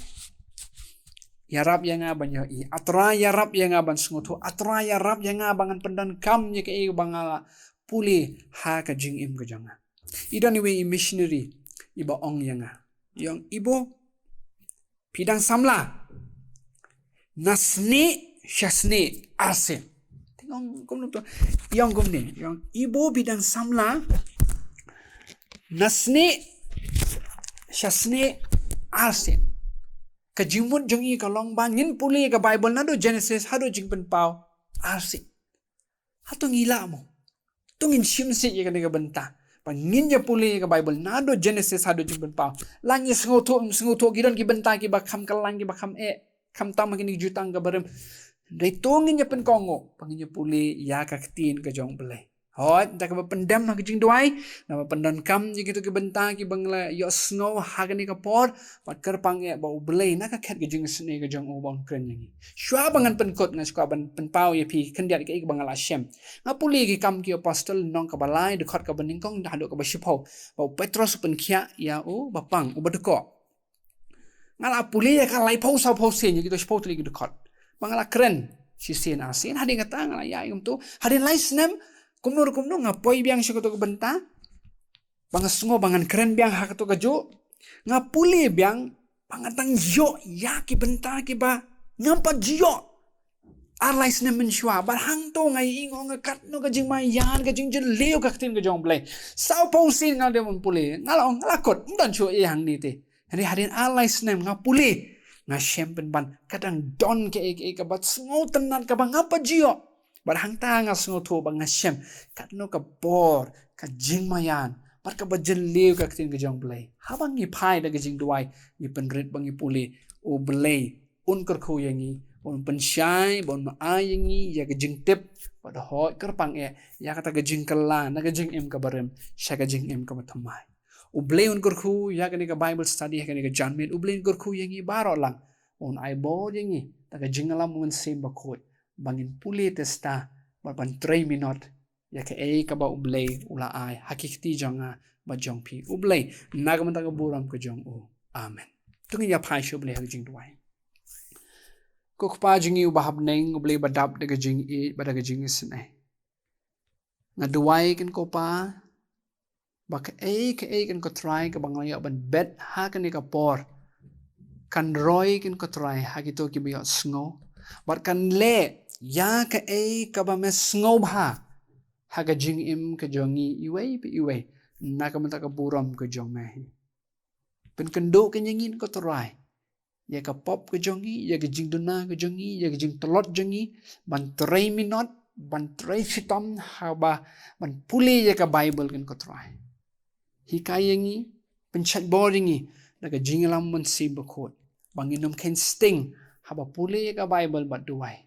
ïarap ïa nga ban ïohi. A Trai, ïarap ïa nga ban sngewthuh. A Trai, ïarap ïa nga ba ngan pyndonkam ïa kaei ba nga la pule ha ka jingim ka jong nga. I don iwei i missionary iba ong ïa nga, i ong, Ibo, phi dang samla na snieh sha snieh arsien. Te ong kumno to? I ong kumne, i ong, Ibo, phi dang samla na snieh sha snieh arsien. Ka jingmut jong i ka long ba ngin pule ka Bible naduh Genesis haduh Jingpynpaw arsien. Hato ngi lah mo? To ngin shim sih ïa kane ka bynta ba ngin ïa pule ïa ka Bible naduh Genesis haduh Jingpynpaw. La ngi sngewthuh, sngewthuh, ki don ki bynta kiba kham kyllain, kiba kham eh, kham tam ha kine ki jutang ka barim. Hynrei to ngin ïa pynkohnguh ba ngin ïa pule ïa ka ktien ka jong U Blei. Hooid, da kaba pyndem ha ka jingduwai, naba pyndonkam ïa kito ki bynta kiba ngi la ïohsngew ha kane ka por, bad kyrpang eh ba U Blei na ka khet ka jingisynei ka jong u un kren ïa ngi. Shuwa ba ngan pynkut, nga sngewkwah ban pynpaw ïa phi khyndiat kaei kaba nga la shem. Nga pule Ki Kam ki Apostol, lynnong kaba lai, dkhot kaba nyngkong haduh kaba shiphew. Ba u Petros u pynkhiah ïa u bapang, u badkoh. Nga la pule ïa ka laiphew sawphew sien ïa kito shiphew tylli ki dkhot. Ba nga la kren shisien arsien, hadien kata nga la ïaid kumto. Hadien lai snem, kumno re kumno nga poi biang sha kato ka bynta ba nga sngew ba ngan kren biang ha kato kajuh. Nga pule biang ba nga dang ïoh ïa ki bynta kiba ngam pat ju ïoh. Ar lai snem mynshuwa, bad hangto nga ïohi nga ong katno ka jingmaïan, ka jingjylliew ka ktien ka jong U Blei. Saw phew sien nga dei ban pule, nga la ong nga la kut, ym don shuh ei hangne te. Hynrei hadien ar lai snem nga pule, nga shem pynban ka dang don kaei kaei kaba sngewtynnat kaba ngam pat ju ïoh. Bad hangta nga sngewthuh bad nga shem katno ka bor, ka jingmaïan, bad kaba jylliew ka ktien ka jong U Blei. Haba ngi phai da ka jingduwai, ngi pynrit bad ngi pule, U Blei un kyrkhu ïa ngi, un pynshai, un ai ïa ngi ïa ka jingtip, bad hoi kyrpang eh ïa kata ka jingkylla na ka jingim kaba rim sha ka jingim kaba thymmai. U Blei un kyrkhu ïa kane ka Bible study, ïa kane ka janmiet, U Blei un kyrkhu ïa ngi baroh lang. Un ai bor ïa ngi da ka jingïalam U Mynsiem Bakhuid, ba ngin pule testa, bad ban trei minot ïa kaei kaba U Blei u la ai ha ki kti jong nga bad jong phi. U Blei, na ka bynta ka burom ka jong u. Amen. To ngin ïa phai sha U Blei ha ka jingduwai. Ko Kpa jong ngi uba ha bneng, U Blei ba dap da ka jingïeit bad da ka jingisynei. Nga duwai, kynmaw Kpa, ba kaei kaei, kynmaw Ko Trai, kaba nga la ïoh ban bet ha kane ka por, kan roi, kynmaw Ko Trai, ha kito kiba ïohsngew, bad kan leh ïa kaei kaba me sngewbha ha ka jingim ka jong ngi iwei pa iwei, na ka bynta ka burom ka jong me hi. Pynkynduh kynmaw ïa ngi, kynmaw Ko Trai, ïa ka pop ka jong ngi, ïa ka jingduna ka jong ngi, ïa ka jingtlot jong ngi ban trei minot, ban trei shitom haba ban pule ïa ka Bible, kynmaw Ko Trai. Hikai ïa ngi, pynshait bor ïa ngi da ka jingïalam U Mynsiem Bakhuid, ba ngin ym kheiñ sting haba pule ïa ka Bible bad duwai.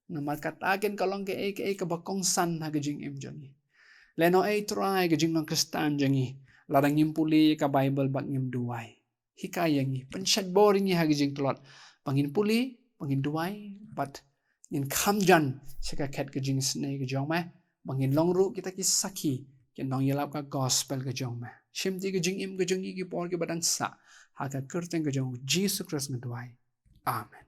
Namar kata kynmaw ka long kaei kaei kaba kongsan ha ka jingim jong ngi. Lehnoh ei Trai ka jinglong Khristan jong ngi, lada ngim pule ïa ka Bible bad ngim duwai. Hikai ïa ngi, pynshait bor ïa ngi ha ka jingtlot, ba ngin pule, ba ngin duwai, bad ngin kham jan sha ka khet ka jingisynei ka jong me, ba ngin long ruh kita ki sakhi, ki nongïalap ka gospel ka jong me. Shimti ka jingim ka jong ngi ki por kiba dang sah, ha ka kyrteng ka jong U Jisu Khrist nga duwai. Amen.